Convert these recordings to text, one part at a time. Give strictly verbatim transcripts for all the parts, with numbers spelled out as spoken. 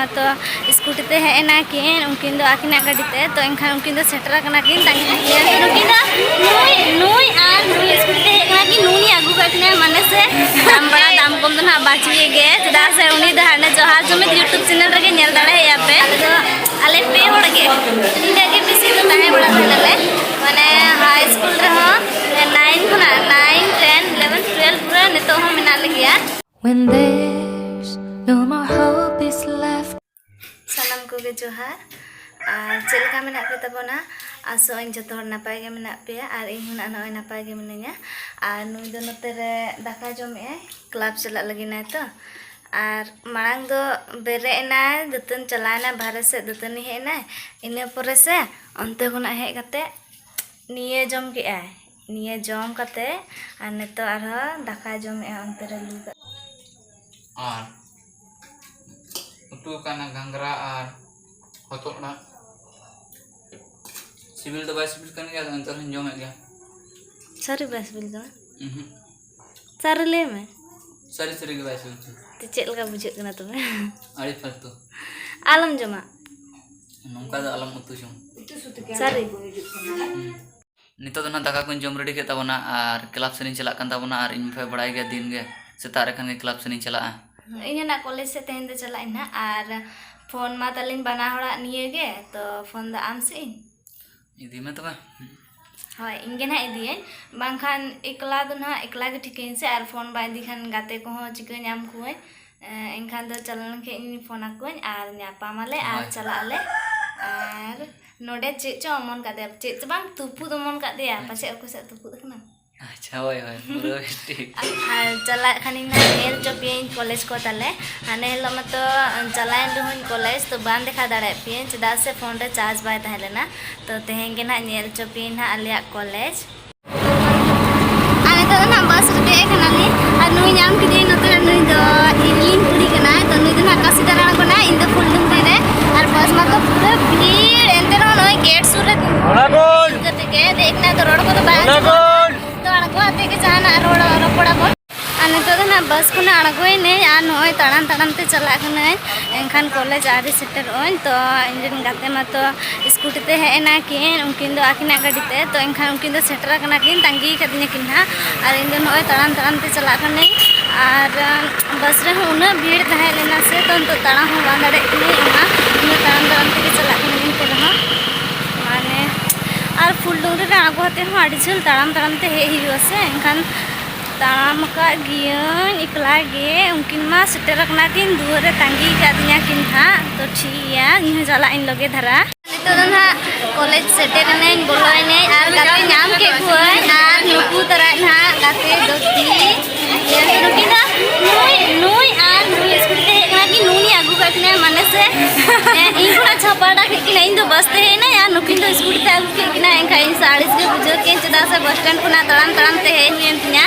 ᱢᱟᱛᱚ ᱥᱠᱩᱴᱤ ᱛᱮ ᱦᱮᱡ ᱮᱱᱟ ᱠᱤᱱ, ᱩᱱᱠᱤᱱ ᱫᱚ ᱟᱹᱠᱤᱱᱟᱜ ᱜᱟᱹᱰᱤ ᱛᱮ᱾ ᱛᱚ ᱮᱱᱠᱷᱟᱱ ᱩᱱᱠᱤᱱ ᱫᱚ ᱥᱮᱴᱮᱨ ᱟᱠᱟᱱᱟ ᱠᱤᱱ, ᱛᱟᱺᱜᱤ ᱠᱟᱜ ᱠᱤᱱᱟ᱾ ᱱᱩᱠᱤᱱ ᱫᱚ ᱱᱩᱭ, ᱱᱩᱭ ᱟᱨ ᱱᱩᱭ ᱥᱠᱩᱴᱤ ᱛᱮ ᱦᱮᱡ ᱟᱠᱟᱱᱟ ᱠᱤᱱ, ᱱᱩᱭ ᱟᱹᱜᱩ ᱠᱟᱜ ᱠᱤᱱᱟᱭ, ᱢᱟᱱᱮ ᱥᱮ ᱫᱟᱢ ᱵᱟᱲᱟ ᱫᱟᱢ ᱠᱚᱢ ᱫᱚ ᱱᱟᱦᱟᱜ ᱵᱟᱹᱪᱩᱜ ᱜᱮ, ᱪᱮᱫᱟᱜ ᱥᱮ ᱩᱱᱤ ᱫᱚ ᱦᱟᱱᱮ ᱡᱚᱦᱟᱨ ᱡᱩᱢᱤᱫ YouTube ᱪᱮᱱᱮᱞ ᱨᱮᱜᱮ ᱧᱮᱞ ᱫᱟᱲᱮᱭᱟᱭᱟ ᱯᱮ᱾ ᱟᱞᱮ ᱫᱚ, ᱟᱞᱮ ᱯᱮ ᱦᱚᱲ ᱜᱮ, ᱤᱱᱟᱹᱜ ᱜᱮ ᱵᱮᱥᱤ ᱫᱚ ᱛᱟᱦᱮᱸ ᱵᱟᱲᱟ ᱞᱮᱱᱟᱞᱮ, ᱢᱟᱱᱮ ᱦᱟᱭ ᱥᱠᱩᱞ ᱨᱮᱦᱚᱸ ᱱᱟᱭᱤᱱ ᱠᱷᱚᱱᱟᱜ, ᱱᱟᱭᱤᱱ, ᱴᱮᱱ, ᱤᱞᱮᱵᱷᱮᱱ, ᱴᱩᱭᱮᱞᱵᱷ ᱯᱩᱨᱟᱹ ᱱᱤᱛᱚᱜ ᱦᱚᱸ ᱢᱮᱱᱟᱜ ᱞᱮᱜᱮᱭᱟ᱾ When there's no more hope is left. ᱥᱟᱱᱟᱢ ᱠᱚᱜᱮ ᱡᱚᱦᱟᱨ᱾ ᱟᱨ ᱪᱮᱫ ᱞᱮᱠᱟ ᱢᱮᱱᱟᱜ ᱯᱮ ᱛᱟᱵᱚᱱᱟ? ᱟᱥᱚᱜ ᱟᱹᱧ ᱡᱚᱛᱚ ᱦᱚᱲ ᱱᱟᱯᱟᱭ ᱜᱮ ᱢᱮᱱᱟᱜ ᱯᱮᱭᱟ, ᱟᱨ ᱤᱧ ᱦᱚᱸ ᱱᱟᱜ ᱱᱚᱜᱼᱚᱭ ᱱᱟᱯᱟᱭ ᱜᱮ ᱢᱤᱱᱟᱹᱧᱟ᱾ ᱟᱨ ᱱᱩᱭ ᱫᱚ ᱱᱚᱛᱮ ᱨᱮ ᱫᱟᱠᱟ ᱡᱚᱢᱮᱜᱼᱟᱭ, ᱠᱞᱟᱵᱽ ᱪᱟᱞᱟᱜ ᱞᱟᱹᱜᱤᱫ ᱱᱟᱭ ᱛᱚ᱾ ᱟᱨ ᱢᱟᱲᱟᱝ ᱫᱚ ᱵᱮᱨᱮᱫ ᱮᱱᱟᱭ, ᱫᱟᱹᱛᱟᱹᱱ ᱪᱟᱞᱟᱣ ᱮᱱᱟᱭ, ᱵᱟᱦᱨᱮ ᱥᱮᱫ ᱫᱟᱹᱛᱟᱹᱱᱤ ᱦᱮᱡ ᱮᱱᱟᱭ, ᱤᱱᱟᱹ ᱯᱚᱨᱮ ᱥᱮ ᱚᱱᱛᱮ ᱠᱷᱚᱱᱟᱜ ᱦᱮᱡ ᱠᱟᱛᱮ ᱱᱤᱭᱟᱹ ᱡᱚᱢ ᱠᱮᱜᱼᱟᱭ, ᱱᱤᱭᱟᱹ ᱡᱚᱢ ᱠᱟᱛᱮ ᱟᱨ ᱱᱤᱛᱚᱜ ᱟᱨᱦᱚᱸ ᱫᱟᱠᱟᱭ ᱡᱚᱢᱮᱜᱼᱟ ᱚᱱᱛᱮ ᱨᱮ ᱞᱩ ᱠᱟᱛᱮ᱾ ᱟᱨ ᱩᱛᱩ ᱟᱠᱟᱱᱟ ᱜᱷᱟᱸᱜᱽᱨᱟ ᱟᱨ ᱦᱚᱛᱚᱫ ᱟᱲᱟᱜ᱾ ᱥᱤᱵᱤᱞ ᱫᱚ ᱵᱟᱭ ᱥᱤᱵᱤᱞ ᱠᱟᱱ ᱜᱮᱭᱟ, ᱟᱫᱚ ᱮᱱᱛᱮ ᱨᱮᱦᱚᱸᱧ ᱡᱚᱢᱮᱫ ᱜᱮᱭᱟ᱾ ᱥᱟᱹᱨᱤ ᱵᱟᱭ ᱥᱤᱵᱤᱞ ᱠᱟᱱᱟ? ᱩᱸᱦᱩᱸ᱾ ᱥᱟᱹᱨᱤ ᱞᱟᱹᱭ ᱢᱮ᱾ ᱥᱟᱹᱨᱤ ᱥᱟᱹᱨᱤ ᱜᱮ ᱵᱟᱭ ᱥᱤᱵᱤᱞ ᱠᱟᱱᱟ᱾ ᱛᱚ ᱪᱮᱫ ᱞᱮᱠᱟ ᱵᱩᱡᱷᱟᱹᱜ ᱠᱟᱱᱟ ᱛᱚᱵᱮ? ᱟᱹᱰᱤ ᱯᱷᱟᱞᱛᱩ᱾ ᱟᱞᱚᱢ ᱡᱚᱢᱟ᱾ ᱱᱚᱝᱠᱟ ᱫᱚ ᱟᱞᱚᱢ ᱩᱛᱩ ᱡᱚᱢ᱾ ᱥᱟᱹᱨᱤ? ᱦᱩᱸ᱾ ᱱᱤᱛᱚᱜ ᱫᱚ ᱱᱟᱦᱟᱜ ᱫᱟᱠᱟ ᱠᱚᱧ ᱡᱚᱢ ᱨᱮᱰᱤ ᱠᱮᱫ ᱛᱟᱵᱚᱱᱟ ᱟᱨ ᱠᱞᱟᱵᱽ ᱥᱮᱱ ᱤᱧ ᱪᱟᱞᱟᱜ ᱠᱟᱱ ᱛᱟᱵᱚᱱᱟ, ᱟᱨ ᱤᱧ ᱯᱮ ᱵᱟᱲᱟᱭ ᱜᱮᱭᱟ ᱫᱤᱱ ᱜᱮ ᱥᱮᱛᱟᱜ ᱨᱮ ᱠᱷᱟᱱ ᱜᱮ ᱠᱞᱟᱵᱽ ᱥᱮᱱ ᱤᱧ ᱪᱟᱞᱟᱜᱼᱟ᱾ ᱤᱧ ᱦᱚᱸ ᱱᱟᱜ ᱠᱚᱞᱮᱡᱽ ᱥᱮᱫ ᱛᱮᱦᱮᱧ ᱫᱚ ᱪᱟᱞᱟᱜ ᱟᱹᱧ ᱱᱟᱜ, ᱟᱨ ᱯᱷᱳᱱ ᱢᱟ ᱛᱟᱞᱤᱧ ᱵᱟᱱᱟ ᱦᱚᱲᱟᱜ ᱱᱤᱭᱟᱹ ᱜᱮ, ᱛᱚ ᱯᱷᱳᱱ ᱫᱚ ᱟᱢ ᱥᱮ ᱤᱧ? ᱤᱫᱤ ᱢᱮ ᱛᱚᱵᱮ᱾ ᱦᱳᱭ, ᱤᱧ ᱜᱮ ᱱᱟᱜ ᱤᱫᱤᱭᱟᱹᱧ, ᱵᱟᱝᱠᱷᱟᱱ ᱮᱠᱞᱟ ᱫᱚ ᱱᱟᱜ ᱮᱠᱞᱟ ᱜᱮ ᱴᱷᱤᱠᱟᱹᱧ ᱥᱮ, ᱟᱨ ᱯᱷᱳᱱ ᱵᱟᱭ ᱤᱫᱤ ᱠᱷᱟᱱ ᱜᱟᱛᱮ ᱠᱚᱦᱚᱸ ᱪᱤᱠᱟᱹ ᱧᱟᱢ ᱠᱚᱣᱟᱹᱧ᱾ ᱮᱸ, ᱮᱱᱠᱷᱟᱱ ᱫᱚ ᱪᱟᱞᱟᱣ ᱞᱮᱱᱠᱷᱟᱱ ᱤᱧ ᱯᱷᱳᱱ ᱟᱠᱚᱣᱟᱹᱧ ᱟᱨ ᱧᱟᱯᱟᱢ ᱟᱞᱮ ᱟᱨ ᱦᱳᱭ᱾ ᱪᱟᱞᱟᱜ ᱟᱞᱮ᱾ ᱟᱨ ᱱᱚᱰᱮ ᱪᱮᱫ ᱪᱚ ᱚᱢᱚᱱ ᱠᱟᱫᱮᱭᱟ, ᱪᱮᱫ ᱪᱚ ᱵᱟᱝ ᱛᱩᱯᱩᱫ ᱚᱢᱚᱱ ᱠᱟᱫᱮᱭᱟ, ᱟᱪᱪᱷᱟ᱾ ᱯᱟᱪᱮᱫ ᱚᱠᱚᱭ ᱥᱮᱫ ᱛᱩᱯᱩᱫ ᱟᱠᱟᱱᱟ᱾ ᱟᱪᱪᱷᱟ, ᱦᱳᱭ, ᱦᱳᱭ, ᱯᱩᱨᱟᱹ ᱴᱷᱤᱠ᱾ ᱟᱨ ᱪᱟᱞᱟᱜ ᱠᱷᱟᱱᱤᱧ ᱱᱟᱜ ᱧᱮᱞ ᱦᱚᱪᱚ ᱯᱮᱭᱟᱹᱧ ᱠᱚᱞᱮᱡᱽ ᱠᱚ ᱛᱟᱞᱮ᱾ ᱦᱟᱱᱮ ᱦᱤᱞᱳᱜ ᱢᱟᱛᱚ ᱪᱟᱞᱟᱣᱮᱱ ᱨᱮᱦᱚᱸᱧ ᱠᱚᱞᱮᱡᱽ, ᱛᱚ ᱵᱟᱝ ᱫᱮᱠᱷᱟᱣ ᱫᱟᱲᱮᱭᱟᱜ ᱯᱮᱭᱟᱹᱧ, ᱪᱮᱫᱟᱜ ᱥᱮ ᱯᱷᱳᱱ ᱨᱮ ᱪᱟᱨᱡᱽ ᱵᱟᱭ ᱛᱟᱦᱮᱸ ᱞᱮᱱᱟ᱾ ᱛᱚ ᱛᱮᱦᱮᱧ ᱜᱮ ᱱᱟᱜ ᱧᱮᱞ ᱦᱚᱪᱚ ᱯᱮᱭᱟᱹᱧ ᱱᱟᱜ ᱟᱞᱮᱭᱟᱜ ᱠᱚᱞᱮᱡᱽ᱾ ᱟᱨ ᱱᱤᱛᱚᱜ ᱫᱚ ᱱᱟᱜ ᱵᱟᱥ ᱨᱮ ᱫᱮᱡ ᱟᱠᱟᱱᱟᱞᱤᱧ᱾ ᱟᱨ ᱱᱩᱭ ᱧᱟᱢ ᱠᱮᱫᱮᱭᱟᱹᱧ ᱱᱚᱛᱮ ᱨᱮ, ᱱᱩᱭ ᱫᱚ ᱤᱧ ᱠᱩᱲᱤ ᱠᱟᱱᱟᱭ᱾ ᱛᱚ ᱱᱩᱭ ᱫᱚ ᱱᱟᱜ ᱠᱟᱥᱤᱫᱟᱨ ᱟᱬᱜᱚᱱᱟᱭ, ᱤᱧ ᱫᱚ ᱯᱷᱩᱞᱰᱩᱝᱨᱤ ᱨᱮ᱾ ᱟᱨ ᱵᱟᱥ ᱢᱟᱛᱚ ᱯᱩᱨᱟᱹ ᱵᱷᱤᱲ, ᱮᱱᱛᱮ ᱨᱮᱦᱚᱸ ᱱᱚᱜᱼᱚᱭ ᱜᱮᱴ ᱥᱩᱨ ᱨᱮ ᱚᱱᱟ ᱠᱚ ᱤᱱᱠᱟᱹ ᱛᱮᱜᱮ ᱫᱮᱡ ᱠᱟᱱᱟᱭ, ᱛᱚ ᱨᱚᱲ ᱠᱚᱫᱚ ᱵᱟᱭ ᱚᱱᱟ ᱠᱚ ᱟᱸᱡᱚᱢᱚᱜ ᱠᱟᱱᱟ᱾ ᱛᱚ ᱟᱬᱜᱚ ᱟᱛᱮ ᱜᱮ ᱡᱟᱦᱟᱱᱟᱜ ᱨᱚᱲ ᱨᱚᱯᱚᱲ ᱟᱵᱚᱱ᱾ ᱟᱨ ᱱᱤᱛᱚᱜ ᱫᱚ ᱱᱟᱜ ᱵᱟᱥ ᱠᱷᱚᱱᱟᱜ ᱟᱬᱜᱚᱭᱮᱱᱟᱹᱧ ᱟᱨ ᱱᱚᱜᱼᱚᱭ ᱛᱟᱲᱟᱢ ᱛᱟᱲᱟᱢ ᱛᱟᱲᱟᱢ ᱛᱮ ᱪᱟᱞᱟᱜ ᱠᱟᱹᱱᱟᱹᱧ, ᱮᱱᱠᱷᱟᱱ ᱠᱚᱞᱮᱡᱽ ᱟᱹᱣᱨᱤ ᱥᱮᱴᱮᱨᱚᱜ ᱟᱹᱧ᱾ ᱛᱚ ᱤᱧ ᱨᱮᱱ ᱜᱟᱛᱮ ᱢᱟᱛᱚ ᱥᱠᱩᱴᱤ ᱛᱮ ᱦᱮᱡ ᱮᱱᱟ ᱠᱤᱱ, ᱩᱱᱠᱤᱱ ᱫᱚ ᱟᱹᱠᱤᱱᱟᱜ ᱜᱟᱹᱰᱤ ᱛᱮ᱾ ᱛᱚ ᱮᱱᱠᱷᱟᱱ ᱩᱱᱠᱤᱱ ᱫᱚ ᱥᱮᱴᱮᱨ ᱟᱠᱟᱱᱟ ᱠᱤᱱ, ᱛᱟᱺᱜᱤ ᱟᱠᱟᱫᱤᱧᱟ ᱠᱤᱱ ᱦᱟᱸᱜ᱾ ᱟᱨ ᱤᱧ ᱫᱚ ᱱᱚᱜᱼᱚᱭ ᱛᱟᱲᱟᱢ ᱛᱟᱲᱟᱢ ᱛᱮ ᱪᱟᱞᱟᱜ ᱠᱟᱹᱱᱟᱹᱧ᱾ ᱟᱨ ᱵᱟᱥ ᱨᱮᱦᱚᱸ ᱩᱱᱟᱹᱜ ᱵᱷᱤᱲ ᱛᱟᱦᱮᱸ ᱞᱮᱱᱟ ᱥᱮ, ᱛᱚ ᱱᱤᱛᱚᱜ ᱛᱟᱲᱟᱢ ᱦᱚᱸ ᱵᱟᱝ ᱫᱟᱲᱮᱭᱟᱜ ᱠᱟᱹᱱᱟᱹᱧ, ᱚᱱᱟ ᱩᱱᱟᱹᱜ ᱛᱟᱲᱟᱢ ᱛᱟᱲᱟᱢ ᱛᱮᱜᱮ ᱪᱟᱞᱟᱜ ᱠᱟᱹᱱᱟᱹᱧ ᱮᱱᱛᱮ ᱨᱮᱦᱚᱸ᱾ ᱢᱟᱱᱮ ᱟᱨ ᱯᱷᱩᱞ ᱰᱩᱝᱨᱤ ᱨᱮ ᱟᱬᱜᱚ ᱠᱟᱛᱮ ᱦᱚᱸ ᱟᱹᱰᱤ ᱡᱷᱟᱹᱞ ᱛᱟᱲᱟᱢ ᱛᱟᱲᱟᱢ ᱛᱮ ᱦᱮᱡ ᱦᱩᱭᱩᱜᱼᱟ ᱥᱮ, ᱮᱱᱠᱷᱟᱱ ᱛᱟᱲᱟᱢ ᱟᱠᱟᱫ ᱜᱤᱭᱟᱹᱧ ᱮᱠᱞᱟ ᱜᱮ᱾ ᱩᱱᱠᱤᱱ ᱢᱟ ᱥᱮᱴᱮᱨ ᱟᱠᱟᱱᱟ ᱠᱤᱱ, ᱫᱩᱣᱟᱹᱨ ᱨᱮ ᱛᱟᱺᱜᱤ ᱟᱠᱟᱫᱤᱧᱟ ᱠᱤᱱ ᱦᱟᱸᱜ᱾ ᱛᱚ ᱴᱷᱤᱠ ᱜᱮᱭᱟ, ᱤᱧ ᱦᱚᱸ ᱪᱟᱞᱟᱜ ᱤᱧ ᱞᱚᱜᱮ ᱫᱷᱟᱨᱟ᱾ ᱱᱤᱛᱚᱜ ᱫᱚ ᱱᱟᱦᱟᱜ ᱠᱚᱞᱮᱡᱽ ᱥᱮᱴᱮᱨ ᱮᱱᱟᱹᱧ, ᱵᱚᱞᱚᱭᱮᱱᱟᱹᱧ ᱟᱨ ᱜᱟᱛᱮ ᱧᱟᱢ ᱠᱮᱫ ᱠᱚᱣᱟᱹᱧ᱾ ᱟᱨ ᱱᱩᱠᱩ ᱛᱚᱨᱟ ᱱᱟᱦᱟᱜ ᱜᱟᱛᱮ ᱫᱚ ᱛᱤᱧ᱾ ᱧᱮᱞ ᱯᱮ ᱱᱩᱠᱤᱱ ᱫᱚ, ᱱᱩᱭ, ᱱᱩᱭ ᱟᱨ ᱱᱩᱭ ᱥᱠᱩᱴᱤ ᱛᱮ ᱦᱮᱡ ᱠᱟᱱᱟ ᱠᱤᱱ, ᱱᱩᱭ ᱟᱹᱜᱩ ᱠᱟᱜ ᱠᱤᱱᱟᱭ, ᱢᱟᱱᱮ ᱥᱮ, ᱦᱮᱸ, ᱤᱧ ᱠᱷᱚᱱᱟᱜ ᱪᱷᱟᱯᱟᱰᱟ ᱠᱮᱫ ᱠᱤᱱᱟ᱾ ᱤᱧ ᱫᱚ ᱵᱟᱥ ᱛᱮ ᱦᱮᱡ ᱮᱱᱟᱹᱧ ᱟᱨ ᱱᱩᱠᱤᱱ ᱫᱚ ᱥᱠᱩᱴᱤ ᱛᱮ ᱟᱹᱜᱩ ᱠᱮᱫ ᱠᱤᱱᱟ᱾ ᱮᱱᱠᱷᱟᱱ ᱤᱧ ᱥᱮ ᱟᱹᱲᱤᱥ ᱜᱮ ᱵᱩᱡᱷᱟᱹᱣ ᱠᱮᱫᱟᱹᱧ, ᱪᱮᱫᱟᱜ ᱥᱮ ᱵᱟᱥ ᱥᱴᱮᱱᱰ ᱠᱷᱚᱱᱟᱜ ᱛᱟᱲᱟᱢ ᱛᱟᱲᱟᱢ ᱛᱮ ᱦᱮᱡ ᱦᱩᱭᱮᱱ ᱛᱤᱧᱟ᱾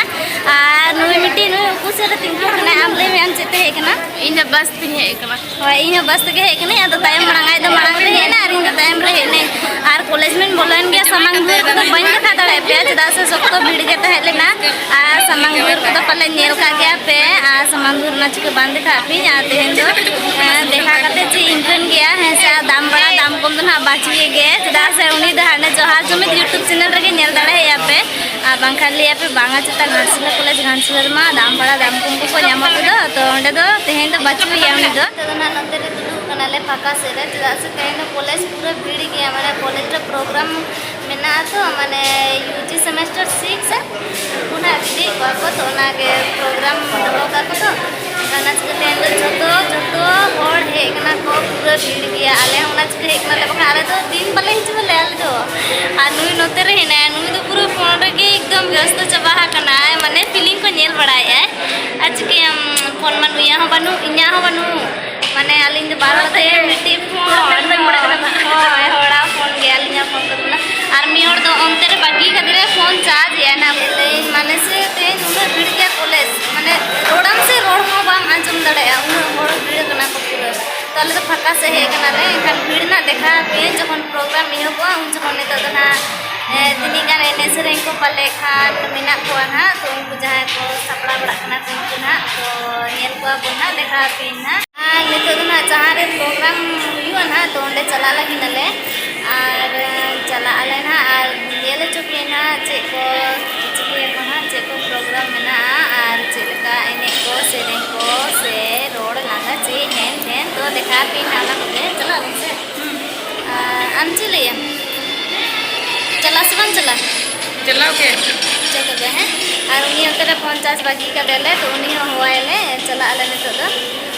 ᱟᱨ ᱱᱩᱭ ᱢᱤᱫᱴᱤᱡ, ᱱᱩᱭ ᱩᱠᱩ ᱥᱮᱫ ᱨᱮ ᱛᱤᱸᱜᱩ ᱠᱟᱱᱟᱭ, ᱟᱢ ᱞᱟᱹᱭ ᱢᱮ ᱟᱢ ᱪᱮᱫ ᱛᱮ ᱦᱮᱡ ᱠᱟᱱᱟ? ᱤᱧ ᱫᱚ ᱵᱟᱥ ᱛᱤᱧ ᱦᱮᱡ ᱠᱟᱱᱟ᱾ ᱦᱳᱭ, ᱤᱧ ᱦᱚᱸ ᱵᱟᱥ ᱛᱮᱜᱮ ᱦᱮᱡ ᱠᱟᱹᱱᱟᱹᱧ᱾ ᱟᱫᱚ ᱛᱟᱭᱚᱢ ᱢᱟᱲᱟᱝ, ᱟᱡ ᱫᱚ ᱢᱟᱲᱟᱝ ᱨᱮ ᱦᱮᱡ ᱮᱱᱟ ᱟᱨ ᱤᱧ ᱫᱚ ᱛᱟᱭᱚᱢ ᱨᱮ ᱦᱮᱡ ᱮᱱᱟᱹᱧ᱾ ᱟᱨ ᱠᱚᱞᱮᱡᱽ ᱢᱟᱧ ᱵᱚᱞᱚᱭᱮᱱ ᱜᱮᱭᱟ, ᱥᱟᱢᱟᱝ ᱫᱩᱣᱟᱹᱨ ᱠᱚᱫᱚ ᱵᱟᱹᱧ ᱫᱮᱠᱷᱟᱣ ᱫᱟᱲᱮᱭᱟᱜ ᱯᱮᱭᱟ, ᱪᱮᱫᱟᱜ ᱥᱮ ᱥᱚᱠᱛᱚ ᱵᱷᱤᱲ ᱜᱮ ᱛᱟᱦᱮᱸ ᱞᱮᱱᱟ᱾ ᱟᱨ ᱥᱟᱢᱟᱝ ᱫᱩᱣᱟᱹᱨ ᱠᱚᱫᱚ ᱯᱟᱞᱮ ᱧᱮᱞ ᱠᱟᱜ ᱜᱮᱭᱟ ᱯᱮ᱾ ᱟᱨ ᱥᱟᱢᱟᱝ ᱫᱩᱣᱟᱹᱨ ᱚᱱᱟ ᱪᱤᱠᱟᱹ ᱵᱟᱝ ᱫᱮᱠᱷᱟᱜ ᱯᱮ᱾ ᱟᱨ ᱛᱮᱦᱮᱧ ᱫᱚ, ᱮᱸ, ᱫᱮᱠᱷᱟᱣ ᱠᱟᱛᱮ ᱪᱮᱫ ᱤᱧ ᱠᱟᱹᱱ ᱜᱮᱭᱟ, ᱦᱮᱸ ᱥᱮ? ᱟᱨ ᱫᱟᱢ ᱵᱟᱲᱟ ᱫᱟᱢ ᱠᱚᱢ ᱫᱚ ᱱᱟᱦᱟᱜ ᱵᱟᱹᱪᱩᱭᱮ ᱜᱮ, ᱪᱮᱫᱟᱜ ᱥᱮ ᱩᱱᱤ ᱫᱚ ᱦᱟᱱᱮ ᱡᱚᱦᱟᱨ ᱡᱩᱢᱤᱫ YouTube ᱪᱮᱱᱮᱞ ᱨᱮᱜᱮ ᱧᱮᱞ ᱫᱟᱲᱮᱭᱟᱭᱟ ᱯᱮ᱾ ᱟᱨ ᱵᱟᱝᱠᱷᱟᱱ ᱞᱟᱹᱭᱟ ᱯᱮ ᱵᱟᱝᱟ ᱪᱮᱛᱟ ᱜᱷᱟᱴᱥᱤᱞᱟᱹ ᱠᱚᱞᱮᱡᱽ ᱜᱷᱟᱴᱥᱤᱞᱟᱹ ᱨᱮᱢᱟ ᱫᱟᱢ ᱵᱟᱲᱟ ᱫᱟᱢ ᱠᱚᱢ ᱠᱚᱠᱚ ᱧᱟᱢᱚᱜ ᱜᱮᱫᱚ᱾ ᱛᱚ ᱚᱸᱰᱮ ᱫᱚ ᱛᱮᱦᱮᱧ ᱫᱚ ᱵᱟᱹᱪᱩᱭᱮᱭᱟ ᱩᱱᱤ ᱫᱚ᱾ ᱱᱤᱛᱚᱜ ᱫᱚ ᱱᱟᱦᱟᱜ ᱱᱚᱛᱮ ᱨᱮ ᱫᱩᱲᱩᱵ ᱠᱟᱱᱟᱞᱮ ᱯᱷᱟᱸᱠᱟ ᱥᱮᱫ ᱨᱮ, ᱪᱮᱫᱟᱜ ᱥᱮ ᱛᱮᱦᱮᱧ ᱫᱚ ᱠᱚᱞᱮᱡᱽ ᱯᱩᱨᱟᱹ ᱵᱷᱤᱲ ᱜᱮᱭᱟ, ᱢᱟᱱᱮ ᱠᱚᱞᱮᱡᱽ ᱨᱮ ᱯᱨᱳᱜᱨᱟᱢ ᱢᱮᱱᱟᱜᱼᱟ ᱛᱚ, ᱢᱟᱱᱮ ᱭᱩ ᱡᱤ ᱥᱮᱢᱮᱥᱴᱟᱨ ᱥᱤᱠᱥ ᱨᱮ ᱩᱱᱠᱩ ᱱᱟᱦᱟᱜ ᱵᱤᱞᱤᱭᱮᱫ ᱠᱚᱣᱟ ᱠᱚ, ᱛᱚ ᱚᱱᱟᱜᱮ ᱯᱨᱳᱜᱨᱟᱢ ᱫᱚᱦᱚ ᱠᱟᱜ ᱠᱚ ᱛᱚ᱾ ᱚᱱᱟ ᱪᱤᱠᱟᱹᱛᱮ ᱮᱱᱦᱤᱞᱳᱜ ᱡᱷᱚᱛᱚ, ᱡᱷᱚᱛᱚ ᱦᱚᱲ ᱦᱮᱡ ᱠᱟᱱᱟ ᱠᱚ, ᱯᱩᱨᱟᱹ ᱵᱷᱤᱲ ᱜᱮᱭᱟ᱾ ᱟᱞᱮ ᱦᱚᱸ ᱚᱱᱟ ᱪᱤᱠᱟᱹ ᱦᱮᱡ ᱠᱟᱱᱟᱞᱮ, ᱵᱟᱠᱷᱟᱱ ᱟᱞᱮ ᱫᱚ ᱫᱤᱱ ᱵᱟᱞᱮ ᱦᱤᱡᱩᱜ ᱟᱞᱮ, ᱟᱞᱮ ᱫᱚ᱾ ᱟᱨ ᱱᱩᱭ ᱱᱚᱛᱮ ᱨᱮ ᱦᱮᱱᱟᱭᱟ, ᱱᱩᱭ ᱫᱚ ᱯᱩᱨᱟᱹ ᱯᱷᱳᱱ ᱨᱮᱜᱮ ᱮᱠᱫᱚᱢ ᱵᱮᱥᱛᱚ ᱪᱟᱵᱟ ᱟᱠᱟᱱᱟᱭ, ᱢᱟᱱᱮ ᱯᱷᱤᱞᱤᱢ ᱠᱚ ᱧᱮᱞ ᱵᱟᱲᱟᱭᱮᱫᱼᱟᱭ᱾ ᱟᱨ ᱪᱤᱠᱟᱹᱭᱟᱢ, ᱯᱷᱳᱱ ᱢᱟ ᱱᱩᱭᱟᱜ ᱦᱚᱸ ᱵᱟᱹᱱᱩᱜ, ᱤᱧᱟᱹᱜ ᱦᱚᱸ ᱵᱟᱹᱱᱩᱜ᱾ ᱢᱟᱱᱮ ᱟᱹᱞᱤᱧ ᱫᱚ ᱵᱟᱨ ᱦᱚᱲ ᱛᱮ ᱢᱤᱫᱴᱤᱡ ᱯᱷᱳᱱ, ᱦᱳᱭ, ᱦᱚᱲᱟᱜ ᱯᱷᱳᱱ ᱜᱮ, ᱟᱹᱞᱤᱧᱟᱜ ᱯᱷᱳᱱ ᱫᱚ ᱵᱟᱹᱱᱩᱜᱼᱟ᱾ ᱟᱨ ᱢᱤᱫ ᱦᱚᱲ ᱫᱚ ᱚᱱᱛᱮ ᱨᱮ ᱵᱟᱹᱜᱤ ᱠᱟᱫᱮ ᱨᱮ ᱯᱷᱳᱱ ᱪᱟᱨᱡᱽ ᱮᱫᱼᱟᱭ ᱱᱟᱦᱟᱜ, ᱞᱟᱹᱭᱟᱹᱧ ᱢᱟᱱᱮ ᱥᱮ ᱛᱮᱦᱮᱧ ᱩᱱᱟᱹᱜ ᱵᱷᱤᱲ ᱜᱮᱭᱟ ᱠᱚᱞᱮᱡᱽ, ᱢᱟᱱᱮ ᱨᱚᱲᱟᱢ ᱥᱮ ᱨᱚᱲ ᱦᱚᱸ ᱵᱟᱢ ᱟᱸᱡᱚᱢ ᱫᱟᱲᱮᱭᱟᱜᱼᱟ, ᱩᱱᱟᱹᱜ ᱦᱚᱲ ᱵᱷᱤᱲ ᱠᱟᱱᱟ ᱠᱚ ᱯᱩᱨᱟᱹ᱾ ᱛᱚ ᱟᱞᱮ ᱫᱚ ᱯᱷᱟᱸᱠᱟ ᱥᱮᱫ ᱦᱮᱡ ᱠᱟᱱᱟᱞᱮ, ᱮᱱᱠᱷᱟᱱ ᱵᱷᱤᱲ ᱨᱮᱱᱟᱜ ᱫᱮᱠᱷᱟᱣ ᱟᱯᱮᱭᱟᱹᱧ ᱡᱚᱠᱷᱚᱱ ᱯᱨᱳᱜᱨᱟᱢ ᱮᱦᱚᱵᱚᱜᱼᱟ, ᱩᱱ ᱡᱚᱠᱷᱚᱱ᱾ ᱱᱤᱛᱚᱜ ᱫᱚ ᱱᱟᱦᱟᱜ ᱛᱤᱱᱟᱹᱜ ᱜᱟᱱ ᱮᱱᱮᱡ ᱥᱮᱨᱮᱧ ᱠᱚ ᱯᱟᱞᱮ ᱠᱷᱟᱱ ᱢᱮᱱᱟᱜ ᱠᱚᱣᱟ ᱱᱟᱦᱟᱜ, ᱛᱚ ᱩᱱᱠᱩ ᱡᱟᱦᱟᱸᱭ ᱠᱚ ᱥᱟᱯᱲᱟᱣ ᱵᱟᱲᱟᱜ ᱠᱟᱱᱟ ᱠᱚ ᱩᱱᱠᱩ ᱱᱟᱦᱟᱜ, ᱛᱚ ᱧᱮᱞ ᱠᱚᱣᱟ ᱵᱚᱱ ᱱᱟᱦᱟᱜ, ᱫᱮᱠᱷᱟᱣ ᱟᱯᱮᱭᱟᱹᱧ ᱱᱟᱦᱟᱜ᱾ ᱟᱨ ᱱᱤᱛᱚᱜ ᱫᱚ ᱱᱟᱦᱟᱜ ᱡᱟᱦᱟᱸ ᱨᱮ ᱯᱨᱳᱜᱨᱟᱢ ᱦᱩᱭᱩᱜᱼᱟ ᱱᱟᱦᱟᱜ, ᱛᱚ ᱚᱸᱰᱮ ᱪᱟᱞᱟᱜ ᱞᱟᱹᱜᱤᱫ ᱟᱞᱮ᱾ ᱟᱨ ᱪᱟᱞᱟᱜ ᱟᱞᱮ ᱱᱟᱦᱟᱜ ᱟᱨ ᱧᱮᱞ ᱦᱚᱪᱚ ᱯᱮᱭᱟᱹᱧ ᱱᱟᱦᱟᱜ ᱪᱮᱫ ᱠᱚ ᱪᱤᱠᱟᱹᱭᱟᱠᱚ ᱱᱟᱦᱟᱜ, ᱪᱮᱫ ᱠᱚ ᱯᱨᱳᱜᱨᱟᱢ ᱢᱮᱱᱟᱜᱼᱟ ᱟᱨ ᱪᱮᱫ ᱞᱮᱠᱟ ᱮᱱᱮᱡ ᱠᱚ, ᱥᱮᱨᱮᱧ ᱠᱚ, ᱥᱮ ᱨᱚᱲ ᱞᱟᱸᱫᱟ ᱪᱮᱫ ᱦᱮᱱ ᱛᱷᱮᱱ, ᱛᱚ ᱫᱮᱠᱷᱟᱣ ᱟᱯᱮᱭᱟᱹᱧ ᱱᱟᱦᱟᱜ ᱚᱱᱟ ᱠᱚᱜᱮ᱾ ᱪᱟᱞᱟᱜ ᱟᱞᱮ ᱥᱮ? ᱟᱨ ᱟᱢ ᱪᱮᱫ ᱞᱟᱹᱭᱟᱢ? ᱪᱟᱞᱟᱜ ᱥᱮ ᱵᱟᱝ ᱪᱟᱞᱟᱜ? ᱪᱟᱞᱟᱣ ᱜᱮ᱾ ᱟᱪᱪᱷᱟ ᱛᱚᱵᱮ, ᱦᱮᱸ᱾ ᱟᱨ ᱩᱱᱤ ᱚᱱᱛᱮ ᱨᱮ ᱯᱷᱳᱱ ᱪᱟᱨᱡᱽ ᱵᱟᱹᱜᱤ ᱠᱟᱫᱮᱭᱟᱞᱮ, ᱛᱚ ᱩᱱᱤ ᱦᱚᱸ ᱦᱚᱦᱚᱣᱟᱭᱟᱞᱮ, ᱪᱟᱞᱟᱜ ᱟᱞᱮ ᱱᱤᱛᱚᱜ ᱫᱚ᱾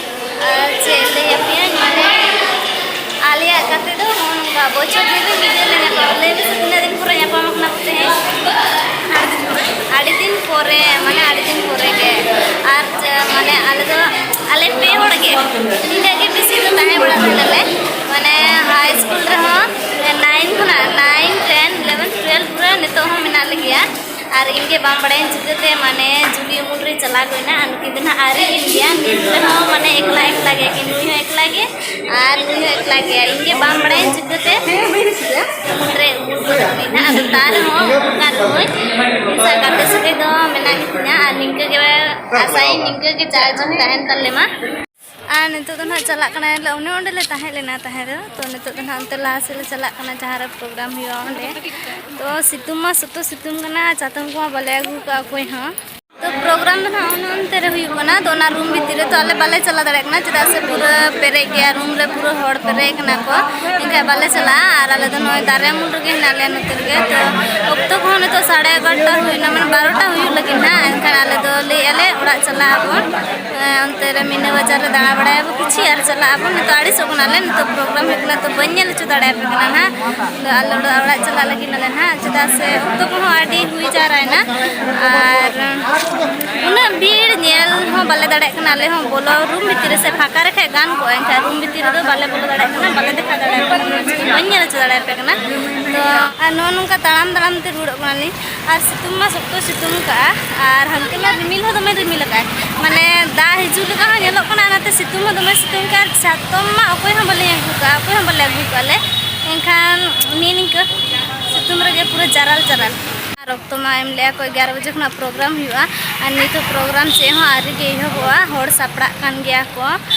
ᱟᱨ ᱪᱮᱫ ᱞᱟᱹᱭ ᱟᱯᱮᱭᱟᱹᱧ, ᱢᱟᱱᱮ, ᱟᱞᱮᱭᱟᱜ ᱜᱟᱛᱮ ᱫᱚ ᱱᱚᱜᱼᱚ ᱱᱚᱝᱠᱟ ᱵᱚᱪᱷᱚᱨ ᱫᱤᱱ ᱨᱮ ᱢᱤᱫ ᱫᱤᱱ ᱞᱮ ᱧᱟᱯᱟᱢᱟ᱾ ᱞᱟᱹᱭ ᱢᱮᱥᱮ, ᱛᱤᱱᱟᱹᱜ ᱫᱤᱱ ᱯᱚᱨᱮ ᱧᱟᱯᱟᱢ ᱠᱟᱱᱟ ᱠᱚ ᱛᱮᱦᱮᱧ? ᱟᱹᱰᱤ ᱫᱤᱱ ᱯᱚᱨᱮ, ᱢᱟᱱᱮ, ᱟᱹᱰᱤ ᱫᱤᱱ ᱯᱚᱨᱮ ᱜᱮ᱾ ᱟᱨ ᱪᱮ-, ᱢᱟᱱᱮ, ᱟᱞᱮ ᱫᱚ, ᱟᱞᱮ ᱯᱮ ᱦᱚᱲ ᱜᱮ ᱱᱤᱱᱟᱹᱜ ᱜᱮ ᱵᱮᱥᱤ ᱫᱚ ᱛᱟᱦᱮᱸ ᱵᱟᱲᱟᱜ ᱛᱟᱦᱮᱱᱟᱞᱮ᱾ ᱢᱟᱱᱮ, ᱦᱟᱭ ᱥᱠᱩᱞ ᱨᱮᱦᱚᱸ ᱱᱟᱭᱤᱱ ᱠᱷᱚᱱᱟᱜ, ᱱᱟᱭᱤᱱ, ᱴᱮᱱ, ᱤᱞᱮᱵᱷᱮᱱ, ᱴᱩᱭᱮᱞᱵᱷ ᱯᱩᱨᱟᱹ ᱱᱤᱛᱚᱜ ᱦᱚᱸ ᱢᱮᱱᱟᱜ ᱞᱮᱜᱮᱭᱟ᱾ ᱟᱨ ᱤᱧ ᱜᱮ ᱵᱟᱝ ᱵᱟᱲᱟᱭᱟᱹᱧ ᱪᱤᱠᱟᱹᱛᱮ, ᱢᱟᱱᱮ, ᱡᱩᱞᱤ ᱩᱢᱩᱞ ᱨᱮ ᱪᱟᱞᱟᱣ ᱜᱚᱫ ᱮᱱᱟ᱾ ᱟᱨ ᱱᱩᱠᱤᱱ ᱫᱚ ᱱᱟᱦᱟᱜ ᱟᱹᱣᱨᱤ ᱠᱤᱱ ᱤᱫᱤᱭᱟ, ᱱᱤᱛ ᱨᱮᱦᱚᱸ, ᱢᱟᱱᱮ, ᱮᱠᱞᱟ ᱮᱠᱞᱟ ᱜᱮᱭᱟ ᱠᱤᱱ, ᱱᱩᱭ ᱦᱚᱸ ᱮᱠᱞᱟ ᱜᱮ ᱟᱨ ᱱᱩᱭ ᱦᱚᱸ ᱮᱠᱞᱟ ᱜᱮᱭᱟ᱾ ᱤᱧ ᱜᱮ ᱵᱟᱝ ᱵᱟᱲᱟᱭᱟᱹᱧ ᱪᱤᱠᱟᱹᱛᱮ ᱩᱢᱩᱞ ᱨᱮ ᱩᱢᱩᱞ ᱜᱚᱫ ᱮᱱᱟ᱾ ᱟᱫᱚ ᱛᱟᱣ ᱨᱮᱦᱚᱸ ᱚᱱᱠᱟ ᱨᱮᱦᱚᱸ ᱤᱧ ᱥᱟᱶ ᱜᱟᱛᱮ ᱥᱟᱹᱜᱟᱹᱭ ᱫᱚ ᱢᱮᱱᱟᱜ ᱜᱮᱛᱤᱧᱟ᱾ ᱟᱨ ᱱᱤᱝᱠᱟᱹ ᱜᱮ ᱟᱥᱟᱭᱟᱹᱧ, ᱱᱤᱝᱠᱟᱹ ᱜᱮ ᱪᱟᱨᱡᱽ ᱛᱟᱦᱮᱱ ᱛᱟᱞᱮ ᱢᱟ᱾ ᱟᱨ ᱱᱤᱛᱚᱜ ᱫᱚ ᱱᱟᱦᱟᱜ ᱪᱟᱞᱟᱜ ᱠᱟᱱᱟ, ᱚᱱᱮ ᱚᱸᱰᱮ ᱞᱮ ᱛᱟᱦᱮᱸ ᱞᱮᱱᱟ ᱛᱟᱦᱮᱸ ᱫᱚ, ᱛᱚ ᱱᱤᱛᱚᱜ ᱫᱚ ᱱᱟᱦᱟᱜ ᱚᱱᱛᱮ ᱞᱟᱦᱟ ᱥᱮᱫ ᱞᱮ ᱪᱟᱞᱟᱜ ᱠᱟᱱᱟ, ᱡᱟᱦᱟᱸ ᱨᱮ ᱯᱨᱳᱜᱨᱟᱢ ᱦᱩᱭᱩᱜᱼᱟ ᱚᱸᱰᱮ᱾ ᱛᱚ ᱥᱤᱛᱩᱝ ᱢᱟ ᱥᱚᱠᱛᱚ ᱥᱤᱛᱩᱝ ᱠᱟᱱᱟ, ᱪᱟᱛᱚᱢ ᱠᱚᱢᱟ ᱵᱟᱞᱮ ᱟᱹᱜᱩ ᱠᱟᱜᱼᱟ ᱚᱠᱚᱭ ᱦᱚᱸ᱾ ᱛᱚ ᱯᱨᱳᱜᱨᱟᱢ ᱫᱚ ᱱᱟᱦᱟᱜ ᱚᱱᱮ ᱚᱱᱛᱮ ᱨᱮ ᱦᱩᱭᱩᱜ ᱠᱟᱱᱟ, ᱛᱚ ᱚᱱᱟ ᱨᱩᱢ ᱵᱷᱤᱛᱤᱨ ᱨᱮ, ᱛᱚ ᱟᱞᱮ ᱵᱟᱞᱮ ᱪᱟᱞᱟᱣ ᱫᱟᱲᱮᱭᱟᱜ ᱠᱟᱱᱟ, ᱪᱮᱫᱟᱜ ᱥᱮ ᱯᱩᱨᱟᱹ ᱯᱮᱨᱮᱡ ᱜᱮᱭᱟ, ᱨᱩᱢ ᱨᱮ ᱯᱩᱨᱟᱹ ᱦᱚᱲ ᱯᱮᱨᱮᱡ ᱠᱟᱱᱟ ᱠᱚ, ᱮᱱᱠᱷᱟᱱ ᱵᱟᱞᱮ ᱪᱟᱞᱟᱜᱼᱟ᱾ ᱟᱨ ᱟᱞᱮ ᱫᱚ ᱱᱚᱜᱼᱚᱭ ᱫᱟᱨᱮ ᱩᱢᱩᱞ ᱨᱮᱜᱮ ᱦᱮᱱᱟᱜ ᱞᱮᱭᱟ ᱱᱚᱛᱮ ᱨᱮᱜᱮ᱾ ᱛᱚ ᱚᱠᱛᱚ ᱠᱚᱦᱚᱸ ᱱᱤᱛᱚᱜ ᱥᱟᱲᱮ ᱮᱜᱟᱨᱚᱴᱟ ᱦᱩᱭᱱᱟ, ᱢᱟᱱᱮ ᱵᱟᱨᱚᱴᱟ ᱦᱩᱭᱩᱜ ᱞᱟᱹᱜᱤᱫ ᱱᱟᱦᱟᱜ, ᱮᱱᱠᱷᱟᱱ ᱟᱞᱮ ᱫᱚ ᱞᱟᱹᱭᱮᱫᱼᱟ ᱞᱮ ᱚᱲᱟᱜ ᱪᱟᱞᱟᱜ ᱟᱵᱚᱱ᱾ ᱦᱮᱸ, ᱚᱱᱛᱮ ᱨᱮ ᱢᱤᱱᱟ ᱵᱟᱡᱟᱨ ᱨᱮ ᱫᱟᱬᱟ ᱵᱟᱲᱟᱭᱟᱵᱚ ᱠᱤᱪᱷᱤ ᱟᱨ ᱪᱟᱞᱟᱜ ᱟᱵᱚᱱ᱾ ᱱᱤᱛᱚᱜ ᱟᱹᱲᱤᱥᱚᱜ ᱠᱟᱱᱟᱞᱮ, ᱱᱤᱛᱚᱜ ᱯᱨᱳᱜᱨᱟᱢ ᱦᱩᱭᱩᱜ ᱠᱟᱱᱟ, ᱛᱚ ᱵᱟᱹᱧ ᱧᱮᱞ ᱦᱚᱪᱚ ᱫᱟᱲᱮᱭᱟᱯᱮ ᱠᱟᱱᱟ ᱱᱟᱦᱟᱜ᱾ ᱟᱫᱚ ᱟᱞᱮ ᱚᱲᱟᱜ, ᱚᱲᱟᱜ ᱪᱟᱞᱟᱜ ᱞᱟᱹᱜᱤᱫ ᱱᱟᱞᱮ ᱱᱟᱦᱟᱜ, ᱪᱮᱫᱟᱜ ᱥᱮ ᱚᱠᱛᱚ ᱠᱚᱦᱚᱸ ᱟᱹᱰᱤ ᱦᱩᱭ ᱡᱟᱣᱨᱟᱭᱮᱱᱟ᱾ ᱟᱨ ᱩᱱᱟᱹᱜ ᱵᱷᱤᱲ ᱧᱮᱞ ᱦᱚᱸ ᱵᱟᱞᱮ ᱫᱟᱲᱮᱭᱟᱜ ᱠᱟᱱᱟ ᱟᱞᱮ ᱦᱚᱸ᱾ ᱵᱚᱞᱚ ᱨᱩᱢ ᱵᱷᱤᱛᱤᱨ ᱨᱮ ᱥᱮ ᱯᱷᱟᱸᱠᱟ ᱨᱮ ᱠᱷᱟᱡ ᱜᱟᱱ ᱠᱚᱜᱼᱟ, ᱮᱱᱠᱷᱟᱱ ᱨᱩᱢ ᱵᱷᱤᱛᱤᱨ ᱨᱮᱫᱚ ᱵᱟᱞᱮ ᱵᱚᱞᱚ ᱫᱟᱲᱮᱭᱟᱜ ᱠᱟᱱᱟ, ᱵᱟᱞᱮ ᱫᱮᱠᱷᱟᱣ ᱫᱟᱲᱮᱭᱟᱯᱮ ᱠᱟᱱᱟ, ᱵᱟᱹᱧ ᱧᱮᱞ ᱦᱚᱪᱚ ᱫᱟᱲᱮᱭᱟᱯᱮ ᱠᱟᱱᱟ᱾ ᱛᱚ ᱟᱨ ᱱᱚᱜᱼᱚ ᱱᱚᱝᱠᱟ ᱛᱟᱲᱟᱢ ᱛᱟᱲᱟᱢ ᱛᱮ ᱨᱩᱣᱟᱹᱲᱚᱜ ᱠᱟᱱᱟᱞᱤᱧ᱾ ᱟᱨ ᱥᱤᱛᱩᱝ ᱢᱟ ᱥᱚᱠᱛᱚ ᱥᱤᱛᱩᱝ ᱠᱟᱜᱼᱟ, ᱟᱨ ᱦᱟᱱᱛᱮ ᱢᱟ ᱨᱤᱢᱤᱞ ᱦᱚᱸ ᱫᱚᱢᱮ ᱨᱤᱢᱤᱞ ᱟᱠᱟᱫᱼᱟᱭ, ᱢᱟᱱᱮ ᱫᱟᱜ ᱦᱤᱡᱩᱜ ᱞᱮᱠᱟ ᱦᱚᱸ ᱧᱮᱞᱚᱜ ᱠᱟᱱᱟ, ᱚᱱᱟᱛᱮ ᱥᱤᱛᱩᱝ ᱦᱚᱸ ᱫᱚᱢᱮ ᱥᱤᱛᱩᱝ ᱠᱟᱜᱼᱟ᱾ ᱟᱨ ᱪᱟᱛᱚᱢ ᱢᱟ ᱚᱠᱚᱭ ᱦᱚᱸ ᱵᱟᱞᱮ ᱟᱹᱜᱩ ᱠᱟᱜᱼᱟ, ᱚᱠᱚᱭ ᱦᱚᱸ ᱵᱟᱞᱮ ᱟᱹᱜᱩ ᱠᱟᱜᱼᱟ ᱞᱮ᱾ ᱮᱱᱠᱷᱟᱱ ᱱᱤᱭᱟᱹ ᱱᱤᱝᱠᱟᱹ ᱥᱤᱛᱩᱝ ᱨᱮᱜᱮ ᱯᱩᱨᱟᱹ ᱡᱟᱨᱟᱞ ᱡᱟᱨᱟᱞ᱾ ᱟᱨ ᱚᱠᱛᱚ ᱢᱟ ᱮᱢ ᱞᱮᱜᱼᱟ ᱠᱚ ᱮᱜᱟᱨᱚ ᱵᱟᱡᱮ ᱠᱷᱚᱱᱟᱜ ᱯᱨᱳᱜᱨᱟᱢ ᱦᱩᱭᱩᱜᱼᱟ, ᱟᱨ ᱱᱤᱛ ᱦᱚᱸ ᱯᱨᱳᱜᱨᱟᱢ ᱪᱮᱫ ᱦᱚᱸ ᱟᱹᱣᱨᱤ ᱜᱮ ᱮᱦᱚᱵᱚᱜᱼᱟ, ᱦᱚᱲ ᱥᱟᱯᱲᱟᱜ ᱠᱟᱱ ᱜᱮᱭᱟ ᱠᱚ᱾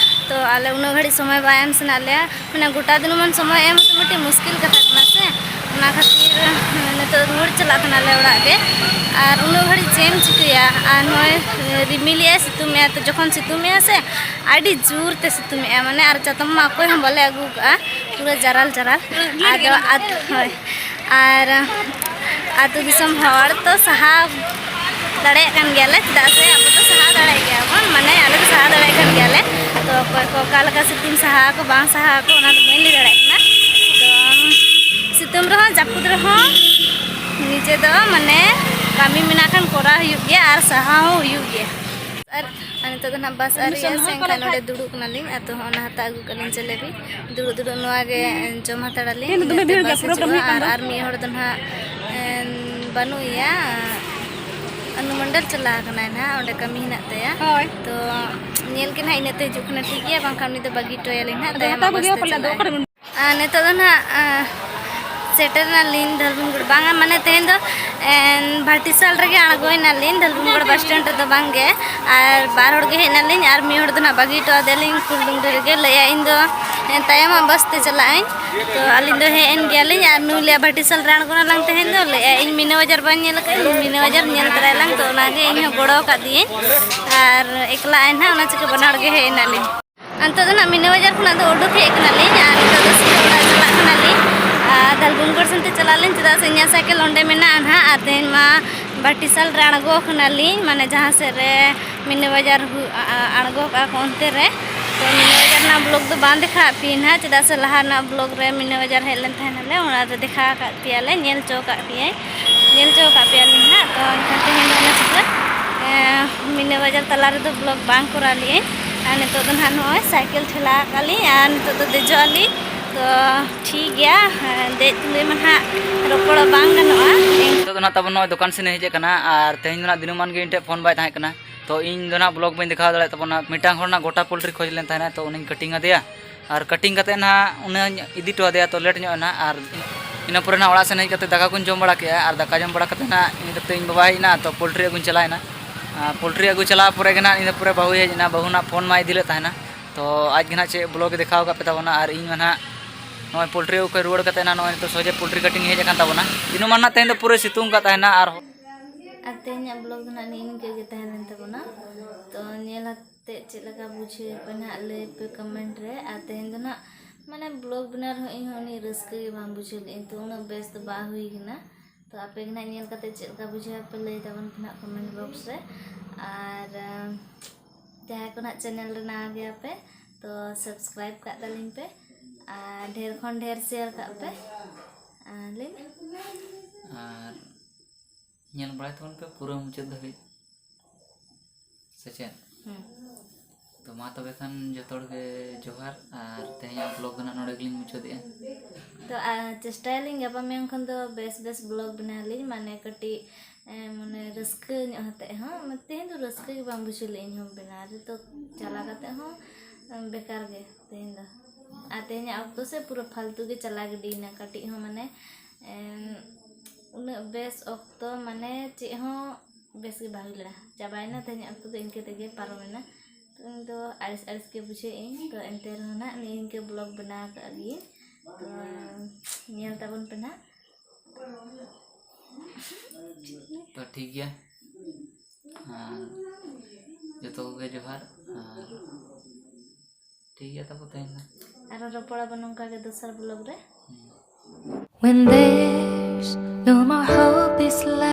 ᱛᱚ ᱟᱞᱮ ᱩᱱᱟᱹᱜ ᱜᱷᱟᱹᱲᱤᱡ ᱥᱚᱢᱚᱭ ᱵᱟᱭ ᱮᱢ ᱥᱟᱱᱟ ᱞᱮᱭᱟ, ᱢᱟᱱᱮ ᱜᱚᱴᱟ ᱫᱤᱱ ᱢᱟᱱ ᱥᱚᱢᱚᱭ ᱮᱢ ᱦᱚᱸ ᱢᱤᱫᱴᱤᱡ ᱢᱩᱥᱠᱤᱞ ᱠᱟᱛᱷᱟ ᱠᱟᱱᱟ ᱥᱮ᱾ ᱚᱱᱟ ᱠᱷᱟᱹᱛᱤᱨ ᱱᱤᱛᱚᱜ ᱨᱩᱣᱟᱹᱲ ᱪᱟᱞᱟᱜ ᱠᱟᱱᱟᱞᱮ ᱚᱲᱟᱜ ᱜᱮ᱾ ᱟᱨ ᱩᱱᱟᱹᱜ ᱜᱷᱟᱹᱲᱤᱡ ᱪᱮᱫ ᱮᱢ ᱪᱤᱠᱟᱹᱭᱟ? ᱟᱨ ᱱᱚᱜᱼᱚᱭ ᱨᱤᱢᱤᱞᱮᱜᱼᱟᱭ, ᱥᱤᱛᱩᱝᱮᱜᱼᱟᱭ, ᱛᱚ ᱡᱚᱠᱷᱚᱱ ᱥᱤᱛᱩᱝᱮᱜᱼᱟ ᱥᱮ ᱟᱹᱰᱤ ᱡᱳᱨ ᱛᱮ ᱥᱤᱛᱩᱝᱮᱜᱼᱟ, ᱢᱟᱱᱮ ᱟᱨ ᱪᱟᱛᱚᱢ ᱢᱟ ᱚᱠᱚᱭ ᱦᱚᱸ ᱵᱟᱞᱮ ᱟᱹᱜᱩ ᱠᱟᱜᱼᱟ, ᱯᱩᱨᱟᱹ ᱡᱟᱨᱟᱞ ᱡᱟᱨᱟᱞ᱾ ᱟᱫᱚ ᱟᱫ- ᱦᱳᱭ, ᱟᱨ ᱟᱹᱛᱩ ᱫᱤᱥᱚᱢ ᱦᱚᱲ ᱛᱚ ᱥᱟᱦᱟᱣ ᱫᱟᱲᱮᱭᱟᱜ ᱠᱟᱱ ᱜᱮᱭᱟᱞᱮ, ᱪᱮᱫᱟᱜ ᱥᱮ ᱟᱵᱚ ᱫᱚ ᱥᱟᱦᱟᱣ ᱫᱟᱲᱮᱭᱟᱜ ᱜᱮᱭᱟ ᱵᱚᱱ, ᱢᱟᱱᱮ ᱟᱞᱮ ᱫᱚ ᱥᱟᱦᱟᱣ ᱫᱟᱲᱮᱭᱟᱜ ᱠᱟᱱ ᱜᱮᱭᱟᱞᱮ᱾ ᱛᱚ ᱚᱠᱚᱭ ᱠᱚ ᱚᱠᱟ ᱞᱮᱠᱟ ᱥᱤᱛᱩᱝ ᱥᱟᱦᱟᱣ ᱟᱠᱚ ᱵᱟᱝ ᱥᱟᱦᱟᱣ ᱟᱠᱚ, ᱚᱱᱟ ᱫᱚ ᱵᱟᱹᱧ ᱞᱟᱹᱭ ᱫᱟᱲᱮᱭᱟᱜ ᱠᱟᱱᱟ᱾ ᱛᱚ ᱥᱤᱛᱩᱝ ᱨᱮᱦᱚᱸ ᱡᱟᱹᱯᱩᱫ ᱨᱮᱦᱚᱸ ᱱᱤᱡᱮ ᱫᱚ ᱢᱟᱱᱮ ᱠᱟᱹᱢᱤ ᱢᱮᱱᱟᱜ ᱠᱷᱟᱱ ᱠᱚᱨᱟᱣ ᱦᱩᱭᱩᱜ ᱜᱮᱭᱟ ᱟᱨ ᱥᱟᱦᱟᱣ ᱦᱚᱸ ᱦᱩᱭᱩᱜ ᱜᱮᱭᱟ᱾ ᱟᱨ ᱟᱨ ᱱᱤᱛᱚᱜ ᱫᱚ ᱱᱟᱦᱟᱜ ᱵᱟᱥ ᱟᱹᱣᱨᱤᱭᱟ ᱥᱮ, ᱮᱱᱠᱷᱟᱱ ᱱᱚᱰᱮ ᱫᱩᱲᱩᱵ ᱠᱟᱱᱟᱞᱤᱧ᱾ ᱟᱨ ᱛᱚ ᱦᱚᱸ ᱚᱱᱟ ᱦᱟᱛᱟᱣ ᱟᱹᱜᱩ ᱠᱟᱜ ᱞᱤᱧ ᱡᱮᱞᱮᱵᱤ᱾ ᱫᱩᱲᱩᱵ ᱫᱩᱲᱩᱵ ᱱᱚᱣᱟ ᱜᱮ ᱡᱚᱢ ᱦᱟᱛᱟᱲᱟᱞᱤᱧ, ᱤᱱᱟᱹ ᱛᱮ ᱵᱟᱥ ᱦᱤᱡᱩᱜᱼᱟ᱾ ᱟᱨ ᱟᱨ ᱢᱤᱫ ᱦᱚᱲ ᱫᱚ ᱱᱟᱦᱟᱜ ᱮᱱ, ᱵᱟᱹᱱᱩᱜ ᱮᱭᱟ, ᱚᱱᱩᱢᱚᱱᱰᱚᱞ ᱪᱟᱞᱟᱣ ᱠᱟᱱᱟᱭ ᱱᱟᱦᱟᱜ, ᱚᱸᱰᱮ ᱠᱟᱹᱢᱤ ᱦᱮᱱᱟᱜ ᱛᱟᱭᱟ᱾ ᱦᱳᱭ᱾ ᱛᱚ ᱧᱮᱞ ᱜᱮ ᱱᱟᱦᱟᱜ ᱤᱱᱟᱹ ᱛᱮ ᱦᱤᱡᱩᱜ ᱠᱟᱱᱟ, ᱴᱷᱤᱠ ᱜᱮᱭᱟ, ᱵᱟᱝᱠᱷᱟᱱ ᱩᱱᱤ ᱫᱚ ᱵᱟᱹᱜᱤ ᱦᱚᱴᱚᱭᱟᱞᱤᱧ ᱱᱟᱦᱟᱜ, ᱟᱫᱚ ᱛᱟᱭᱚᱢ ᱦᱟᱛᱟᱣ ᱵᱟᱹᱜᱤ ᱵᱟᱥ ᱛᱮ ᱦᱚᱸ ᱯᱟᱞᱮ ᱟᱫᱚ ᱪᱟᱞᱟᱜᱼᱟᱭ᱾ ᱚᱠᱟᱨᱮ ᱢᱮᱱᱟᱜᱼᱟ? ᱟᱨ ᱱᱤᱛᱚᱜ ᱫᱚ ᱱᱟᱦᱟᱜ, ᱟᱸ, ᱥᱮᱴᱮᱨ ᱮᱱᱟᱞᱤᱧ ᱫᱷᱟᱞᱵᱷᱩᱢᱜᱚᱲ, ᱵᱟᱝᱟ, ᱢᱟᱱᱮ ᱛᱮᱦᱮᱧ ᱫᱚ, ᱮᱱ, ᱵᱷᱟᱴᱤᱥᱟᱞ ᱨᱮᱜᱮ ᱟᱬᱜᱚᱭᱮᱱᱟᱞᱤᱧ, ᱫᱷᱟᱞᱵᱷᱩᱢᱜᱚᱲ ᱵᱟᱥ ᱥᱴᱮᱱᱰ ᱨᱮᱫᱚ ᱵᱟᱝᱜᱮ᱾ ᱟᱨ ᱵᱟᱨ ᱦᱚᱲ ᱜᱮ ᱦᱮᱡ ᱮᱱᱟᱞᱤᱧ, ᱟᱨ ᱢᱤᱫ ᱦᱚᱲ ᱫᱚ ᱱᱟᱦᱟᱜ ᱵᱟᱹᱜᱤ ᱦᱚᱴᱚ ᱟᱫᱮᱭᱟᱞᱤᱧ ᱠᱩᱞᱰᱩᱝᱨᱤ ᱨᱮᱜᱮ, ᱞᱟᱹᱭᱮᱫᱼᱟ ᱤᱧ ᱫᱚ, ᱮᱱ, ᱛᱟᱭᱚᱢᱟᱜ ᱵᱟᱥ ᱛᱮ ᱪᱟᱞᱟᱜ ᱟᱹᱧ᱾ ᱛᱚ ᱟᱹᱞᱤᱧ ᱫᱚ ᱦᱮᱡ ᱮᱱ ᱜᱮᱭᱟᱞᱤᱧ, ᱟᱨ ᱱᱩᱭ ᱞᱟᱹᱭᱟ ᱵᱷᱟᱴᱤᱥᱟᱞ ᱨᱮ ᱟᱬᱜᱚᱱᱟᱞᱟᱝ ᱛᱮᱦᱮᱧ ᱫᱚ, ᱞᱟᱹᱭᱮᱫᱼᱟ ᱤᱧ ᱢᱤᱱᱟ ᱵᱟᱡᱟᱨ ᱵᱟᱹᱧ ᱧᱮᱞ ᱟᱠᱟᱫᱼᱟ, ᱢᱤᱱᱟ ᱵᱟᱡᱟᱨ ᱧᱮᱞ ᱛᱚᱨᱟᱭᱟᱞᱟᱝ᱾ ᱛᱚ ᱚᱱᱟᱜᱮ ᱤᱧ ᱦᱚᱸ ᱜᱚᱲᱚ ᱟᱠᱟᱫᱤᱭᱟᱹᱧ, ᱟᱨ ᱮᱠᱞᱟ ᱟᱭ ᱱᱟᱦᱟᱜ, ᱚᱱᱟ ᱪᱤᱠᱟᱹ ᱵᱟᱱᱟ ᱦᱚᱲ ᱜᱮ ᱦᱮᱡ ᱮᱱᱟᱞᱤᱧ᱾ ᱟᱨ ᱱᱤᱛᱚᱜ ᱫᱚ ᱱᱟᱦᱟᱜ ᱢᱤᱱᱟ ᱵᱟᱡᱟᱨ ᱠᱷᱚᱱᱟᱜ ᱫᱚ ᱩᱰᱩᱠ ᱦᱮᱡ ᱠᱟᱱᱟᱞᱤᱧ, ᱟᱨ ᱱᱤᱛᱚᱜ ᱫᱚ ᱥᱤᱫᱷᱟᱹ ᱚᱲᱟᱜ ᱪᱟᱞᱟᱜ ᱠᱟᱱᱟᱞᱤᱧ᱾ ᱟᱨ ᱫᱷᱟᱞᱵᱷᱩᱢᱜᱚᱲ ᱥᱮᱱ ᱛᱮ ᱪᱟᱞᱟᱜ ᱟᱹᱞᱤᱧ, ᱪᱮᱫᱟᱜ ᱥᱮ ᱤᱧᱟᱹᱜ ᱥᱟᱭᱠᱮᱞ ᱚᱸᱰᱮ ᱢᱮᱱᱟᱜᱼᱟ ᱱᱟᱦᱟᱜ᱾ ᱟᱨ ᱛᱮᱦᱮᱧ ᱢᱟ ᱵᱷᱟᱴᱤᱥᱟᱞ ᱨᱮ ᱟᱬᱜᱚ ᱠᱟᱱᱟᱞᱤᱧ, ᱢᱟᱱᱮ ᱡᱟᱦᱟᱸ ᱥᱮᱫ ᱨᱮ ᱢᱤᱱᱟ ᱵᱟᱡᱟᱨ ᱦᱩ-, ᱟ-, ᱟ-, ᱟᱬᱜᱚ ᱠᱟᱜᱼᱟ ᱠᱚ ᱚᱱᱛᱮ ᱨᱮ᱾ ᱛᱚ ᱢᱤᱱᱟ ᱵᱟᱡᱟᱨ ᱨᱮᱱᱟᱜ vlog ᱫᱚ ᱵᱟᱝ ᱫᱮᱠᱷᱟᱣᱟᱫ ᱯᱮ ᱱᱟᱦᱟᱜ, ᱪᱮᱫᱟᱜ ᱥᱮ ᱞᱟᱦᱟ ᱨᱮᱱᱟᱜ vlog ᱨᱮ ᱢᱤᱱᱟ ᱵᱟᱡᱟᱨ ᱦᱮᱡ ᱞᱮᱱ ᱛᱟᱦᱮᱱᱟᱞᱮ, ᱚᱱᱟ ᱨᱮ ᱫᱮᱠᱷᱟᱣ ᱟᱠᱟᱫ ᱯᱮᱭᱟᱞᱮ, ᱧᱮᱞ ᱦᱚᱪᱚ ᱟᱠᱟᱫ ᱯᱮᱭᱟᱭ, ᱧᱮᱞ ᱦᱚᱪᱚ ᱟᱠᱟᱫ ᱯᱮᱭᱟᱞᱤᱧ ᱱᱟᱦᱟᱜ᱾ ᱛᱚ ᱮᱱᱠᱷᱟᱱ ᱛᱮᱦᱮᱧ ᱫᱚ ᱚᱱᱟ ᱪᱤᱠᱟᱹ, ᱮᱸ, ᱢᱤᱱᱟ ᱵᱟᱡᱟᱨ ᱛᱟᱞᱟ ᱨᱮᱫᱚ vlog ᱵᱟᱝ ᱠᱚᱨᱟᱣ ᱞᱮᱜᱼᱟᱹᱧ᱾ ᱟᱨ ᱱᱤᱛᱚᱜ ᱫᱚ ᱱᱟᱦᱟᱜ ᱱᱚᱜᱼᱚᱭ ᱥᱟᱭᱠᱮᱞ ᱴᱷᱮᱞᱟᱣ ᱟᱠᱟᱫ ᱞᱤᱧ, ᱟᱨ ᱱᱤᱛᱚᱜ ᱫᱚ ᱫᱮᱡᱚᱜ ᱟᱹᱞᱤᱧ᱾ ᱛᱚ ᱴᱷᱤᱠ ᱜᱮᱭᱟ, ᱫᱮᱡ ᱛᱩᱞᱩᱡ ᱢᱟ ᱱᱟᱦᱟᱜ ᱨᱚᱯᱚᱲᱚᱜ ᱵᱟᱝ ᱜᱟᱱᱚᱜᱼᱟ᱾ ᱱᱤᱛᱚᱜ ᱫᱚ ᱱᱟᱦᱟᱜ ᱛᱟᱵᱚᱱ ᱱᱚᱜᱼᱚᱭ ᱫᱚᱠᱟᱱ ᱥᱮᱱ ᱮ ᱦᱮᱡ ᱟᱠᱟᱱᱟ, ᱟᱨ ᱛᱮᱦᱮᱧ ᱫᱚ ᱱᱟᱦᱟᱜ ᱫᱤᱱᱟᱹᱢᱟᱱ ᱜᱮ ᱤᱧ ᱴᱷᱮᱱ ᱯᱷᱳᱱ ᱵᱟᱭ ᱛᱟᱦᱮᱸ ᱠᱟᱱᱟ᱾ ᱛᱚ ᱤᱧ ᱫᱚ ᱱᱟᱦᱟᱜ vlog ᱵᱟᱹᱧ ᱫᱮᱠᱷᱟᱣ ᱫᱟᱲᱮᱭᱟᱜ ᱛᱟᱵᱚᱱᱟ᱾ ᱢᱤᱫᱴᱟᱝ ᱦᱚᱲ ᱱᱟᱦᱟᱜ ᱜᱚᱴᱟ poultry ᱠᱷᱚᱡ ᱞᱮᱱ ᱛᱟᱦᱮᱱᱟ, ᱛᱚ ᱩᱱᱤᱧ cutting ᱟᱫᱮᱭᱟ, ᱟᱨ cutting ᱠᱟᱛᱮᱫ ᱱᱟᱦᱟᱜ ᱩᱱᱟᱹᱜ ᱤᱧ ᱤᱫᱤ ᱦᱚᱴᱚ ᱟᱫᱮᱭᱟ, ᱛᱚ late ᱧᱚᱜ ᱮᱱᱟ᱾ ᱟᱨ ᱤᱱᱟᱹ ᱯᱚᱨᱮ ᱱᱟᱜ ᱚᱲᱟᱜ ᱥᱮᱱ ᱦᱮᱡ ᱠᱟᱛᱮ ᱫᱟᱠᱟ ᱠᱚᱧ ᱡᱚᱢ ᱵᱟᱲᱟ ᱠᱮᱜᱼᱟ, ᱟᱨ ᱫᱟᱠᱟ ᱡᱚᱢ ᱵᱟᱲᱟ ᱠᱟᱛᱮ ᱱᱟᱜ ᱤᱧ ᱫᱚ ᱤᱧ ᱵᱟᱵᱟ ᱦᱮᱡ ᱮᱱᱟ, ᱛᱚ ᱯᱳᱞᱴᱨᱤ ᱟᱹᱜᱩᱧ ᱪᱟᱞᱟᱣ ᱮᱱᱟ᱾ ᱟᱨ ᱯᱳᱞᱴᱨᱤ ᱟᱹᱜᱩ ᱪᱟᱞᱟᱣ ᱯᱚᱨᱮ ᱜᱮ ᱱᱟᱜ ᱤᱧ ᱫᱚ ᱯᱚᱨᱮ ᱵᱟᱹᱦᱩᱭ ᱦᱮᱡ ᱮᱱᱟ, ᱵᱟᱹᱦᱩ ᱱᱟᱜ ᱯᱷᱳᱱ ᱢᱟ ᱤᱫᱤ ᱞᱮᱫ ᱛᱟᱦᱮᱱᱟ᱾ ᱛᱚ ᱟᱡ ᱜᱮ ᱱᱟᱜ ᱪᱮᱫ ᱵᱞᱚᱜ ᱮ ᱫᱮᱠᱷᱟᱣ ᱟᱠᱟᱫ ᱯᱮ ᱛᱟᱵᱚᱱᱟ, ᱟᱨ ᱤᱧ ᱢᱟ ᱱᱟᱜ ᱱᱚᱜᱼᱚᱭ ᱯᱳᱞᱴᱨᱤ ᱟᱹᱜᱩ ᱠᱷᱚᱱ ᱨᱩᱣᱟᱹᱲ ᱠᱟᱛᱮ ᱱᱟᱜ ᱱᱚᱜᱼᱚᱭ ᱱᱤᱛᱚᱜ ᱥᱚᱡᱷᱮ ᱯᱳᱞᱴᱨᱤ ᱠᱟᱴᱤᱝ ᱦᱮᱡ ᱟᱠᱟᱱ ᱛᱟᱵᱚᱱᱟ᱾ ᱫᱤᱱᱟᱹᱢᱟᱱ ᱱᱟᱜ ᱛᱮᱦᱮᱧ ᱫᱚ ᱯᱩᱨᱟᱹ ᱥᱤᱛᱩᱝ ᱟᱠᱟᱫ ᱛᱟᱦᱮᱱᱟ, ᱟᱨ ᱟᱨ ᱛᱮᱦᱮᱧᱟᱜ ᱵᱞᱚᱜ ᱫᱚ ᱱᱟᱜ ᱱᱤᱭᱟᱹ ᱤᱱᱠᱟᱹ ᱜᱮ ᱛᱟᱦᱮᱸ ᱞᱮᱱ ᱛᱟᱵᱚᱱᱟ᱾ ᱛᱚ ᱧᱮᱞ ᱟᱛᱮ ᱪᱮᱫ ᱞᱮᱠᱟ ᱵᱩᱡᱷᱟᱹᱣ ᱯᱮ ᱱᱟᱜ ᱞᱟᱹᱭ ᱯᱮ ᱠᱚᱢᱮᱱᱴ ᱨᱮ᱾ ᱟᱨ ᱛᱮᱦᱮᱧ ᱫᱚ ᱱᱟᱜ ᱢᱟᱱᱮ ᱵᱞᱚᱜ ᱵᱮᱱᱟᱣ ᱨᱮᱦᱚᱸ ᱤᱧ ᱦᱚᱸ ᱩᱱᱟᱹᱜ ᱨᱟᱹᱥᱠᱟᱹ ᱜᱮ ᱵᱟᱝ ᱵᱩᱡᱷᱟᱹᱣ ᱞᱮᱫᱟᱹᱧ, ᱛᱚ ᱩᱱᱟᱹᱜ ᱵᱮᱥ ᱫᱚ ᱵᱟᱝ ᱦᱩᱭ ᱠᱟᱱᱟ᱾ ᱛᱚ ᱟᱯᱮ ᱜᱮ ᱱᱟᱜ ᱧᱮᱞ ᱠᱟᱛᱮ ᱪᱮᱫ ᱞᱮᱠᱟ ᱵᱩᱡᱷᱟᱹᱣ ᱯᱮ ᱞᱟᱹᱭ ᱛᱟᱵᱚᱱ ᱯᱮ ᱱᱟᱜ ᱠᱚᱢᱮᱱᱴ ᱵᱚᱠᱥ ᱨᱮ᱾ ᱟᱨ ᱟᱸ, ᱡᱟᱦᱟᱸᱭ ᱠᱚ ᱱᱟᱜ ᱪᱮᱱᱮᱞ ᱨᱮ ᱱᱟᱣᱟ ᱜᱮᱭᱟ ᱯᱮ, ᱛᱚ ᱥᱟᱵᱥᱠᱨᱟᱭᱤᱵ ᱠᱟᱜ ᱛᱟᱹᱞᱤᱧ ᱯᱮ ᱟᱨ ᱰᱷᱮᱨ ᱠᱷᱚᱱ ᱰᱷᱮᱨ ᱥᱮᱭᱟᱨ ᱠᱟᱜ ᱯᱮ᱾ ᱟᱨ ᱞᱟᱹᱭ ᱢᱮ᱾ ᱟᱨ ᱧᱮᱞ ᱵᱟᱲᱟᱭ ᱛᱟᱵᱚᱱ ᱯᱮ ᱯᱩᱨᱟᱹ ᱢᱩᱪᱟᱹᱫ ᱫᱷᱟᱹᱵᱤᱡ, ᱥᱮ ᱪᱮᱫ? ᱦᱩᱸ᱾ ᱛᱚ ᱢᱟ ᱛᱚᱵᱮ ᱠᱷᱟᱱ ᱡᱚᱛᱚ ᱦᱚᱲ ᱜᱮ ᱡᱚᱦᱟᱨ, ᱟᱨ ᱛᱮᱦᱮᱧᱟᱜ ᱵᱞᱚᱜ ᱫᱚ ᱱᱟᱜ ᱱᱚᱰᱮ ᱜᱮᱞᱤᱧ ᱢᱩᱪᱟᱹᱫᱮᱜᱼᱟ᱾ ᱛᱚ ᱟᱨ ᱪᱮᱥᱴᱟᱭᱟᱞᱤᱧ ᱜᱟᱯᱟ ᱢᱮᱭᱟᱝ ᱠᱷᱚᱱ ᱫᱚ ᱵᱮᱥ ᱵᱮᱥ ᱵᱞᱚᱜ ᱵᱮᱱᱟᱣ ᱞᱤᱧ, ᱢᱟᱱᱮ ᱠᱟᱹᱴᱤᱡ ᱮ, ᱢᱟᱱᱮ ᱨᱟᱹᱥᱠᱟᱹ ᱧᱚᱜ ᱦᱟᱛᱮᱜ ᱦᱚᱸ᱾ ᱢᱟᱱᱮ ᱛᱮᱦᱮᱧ ᱫᱚ ᱨᱟᱹᱥᱠᱟᱹ ᱜᱮ ᱵᱟᱝ ᱵᱩᱡᱷᱟᱹᱣ ᱞᱮᱫ ᱤᱧ ᱦᱚᱸ ᱵᱮᱱᱟᱣ ᱨᱮ, ᱛᱚ ᱪᱟᱞᱟᱣ ᱠᱟᱛᱮ ᱦᱚᱸ ᱵᱮᱠᱟᱨ ᱜᱮ ᱛᱮᱦᱮᱧ ᱫᱚ᱾ ᱟᱨ ᱛᱮᱦᱮᱧᱟᱜ ᱚᱠᱛᱚ ᱥᱮ ᱯᱩᱨᱟᱹ ᱯᱷᱟᱞᱛᱩ ᱜᱮ ᱪᱟᱞᱟᱣ ᱜᱤᱰᱤᱭᱮᱱᱟ, ᱠᱟᱹᱴᱤᱡ ᱦᱚᱸ ᱢᱟᱱᱮ ᱮᱢ, ᱩᱱᱟᱹᱜ ᱵᱮᱥ ᱚᱠᱛᱚ ᱢᱟᱱᱮ ᱪᱮᱫ ᱦᱚᱸ ᱵᱮᱥ ᱜᱮ ᱵᱟᱝ ᱦᱩᱭ ᱞᱮᱱᱟ, ᱪᱟᱵᱟᱭᱮᱱᱟ᱾ ᱛᱮᱦᱮᱧᱟᱜ ᱚᱠᱛᱚ ᱫᱚ ᱤᱱᱠᱟᱹ ᱛᱮᱜᱮ ᱯᱟᱨᱚᱢᱮᱱᱟ᱾ ᱛᱚ ᱤᱧ ᱫᱚ ᱟᱹᱲᱤᱥ ᱟᱹᱲᱤᱥ ᱜᱮ ᱵᱩᱡᱷᱟᱹᱣᱮᱫ ᱟᱹᱧ, ᱛᱚ ᱮᱱᱛᱮ ᱨᱮᱦᱚᱸ ᱱᱟᱜ ᱱᱤᱭᱟᱹ ᱤᱱᱠᱟᱹ ᱵᱞᱚᱜ ᱵᱮᱱᱟᱣ ᱠᱟᱜ ᱜᱤᱭᱟᱹᱧ᱾ ᱛᱚ ᱧᱮᱞ ᱛᱟᱵᱚᱱ ᱯᱮ ᱱᱟᱜ᱾ ᱛᱚ ᱴᱷᱤᱠ ᱜᱮᱭᱟ, ᱟᱨ ᱡᱚᱛᱚ ᱠᱚᱜᱮ ᱡᱚᱦᱟᱨ, ᱟᱨ ᱴᱷᱤᱠ ᱜᱮᱭᱟ ᱛᱟᱵᱚ ᱛᱮᱦᱮᱧ ᱫᱚ᱾ ᱟᱨᱚ ᱨᱚᱯᱚᱲ ᱟᱵᱚᱱ ᱱᱚᱝᱠᱟ ᱜᱮ ᱫᱚᱥᱟᱨ ᱵᱞᱚᱜ ᱨᱮ᱾ ᱦᱩᱸ᱾ When there's no more hope is left.